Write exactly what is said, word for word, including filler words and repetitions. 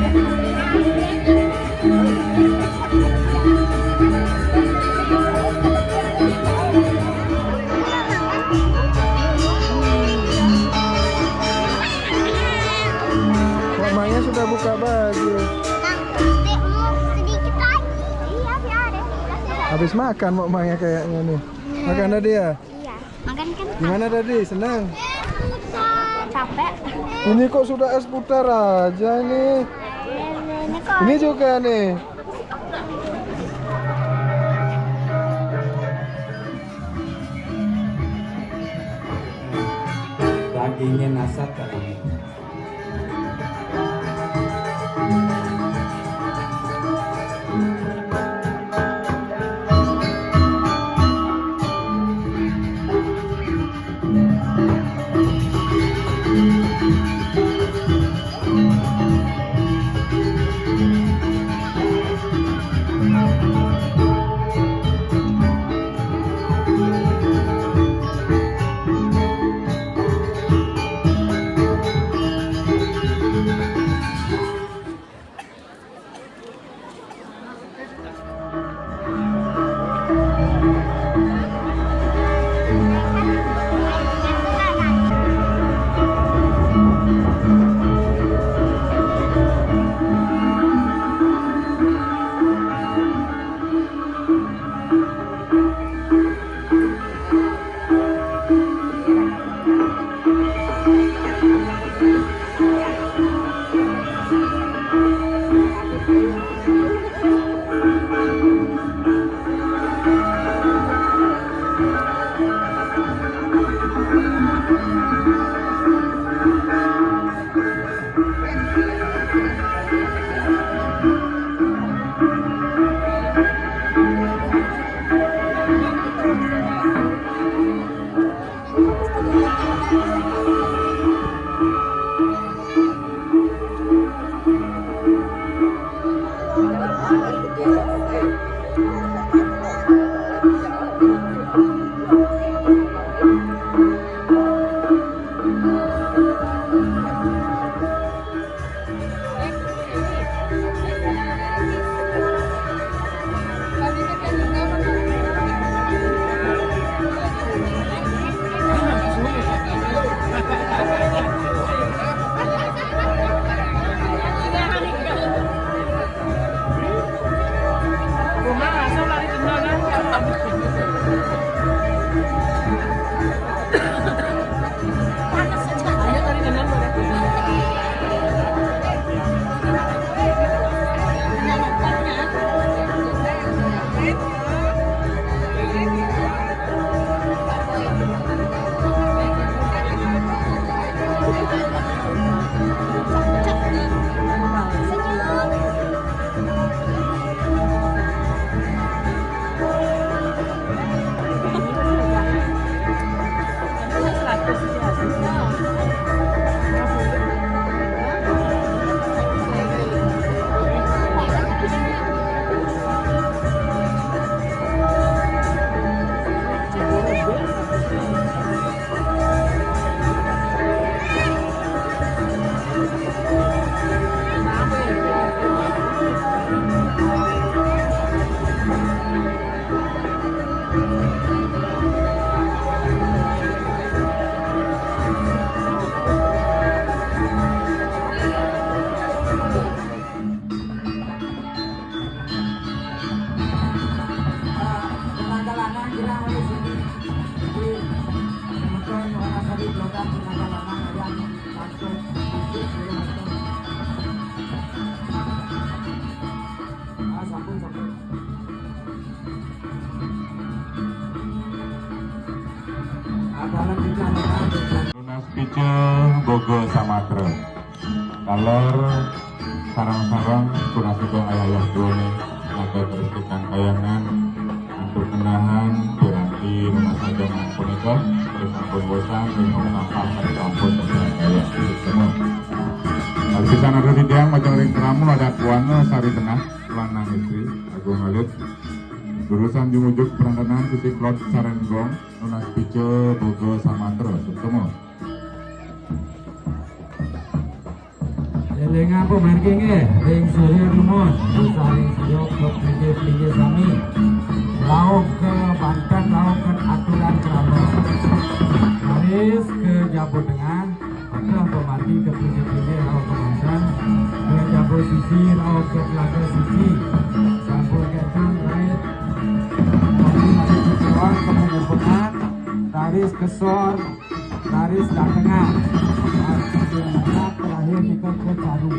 Mamanya sudah buka baju. Bang, sedikit lagi. Iya, sih ada. Habis makan mamanya kayaknya nih. Makan tadi ya? Iya. Makan kan? Gimana tadi? Senang? Capek. Ini kok sudah es putar aja ini. Ini kok. Ini juga nih. Dagingnya nasat katanya. Nunas picul boga samatra. Taler sareng-sareng tunas ida ayah-ayah duané ngatur terus titang kayangan antuk ngenahang piranti nunas ajaman punika, terus sampun bosan ring sampah sampun kaya. Kali pisan atur titiang majeng ring krama adat wana sari tenah lanang istri agung alit. Jurusan jumujuk prandanan sisi klot sareng gong nunas pica boga samatra suksma. Lengah pamargi nggih, ring sira dumun, usah ring sira, ke pinggir-pinggir sami. Rauh ke banten, rauh ke aturan krama. Baris ke jaba tengah, pateh pamargi ke pinggir-pinggir, rauh ke banten. Ke jaba sisi, rauh ke telaga sisi. Sampun kenten, rait. Mari, mari, ke bawah, ke pengumpulan. Baris ke sor, baris datengan. Terakhir nika ke caru.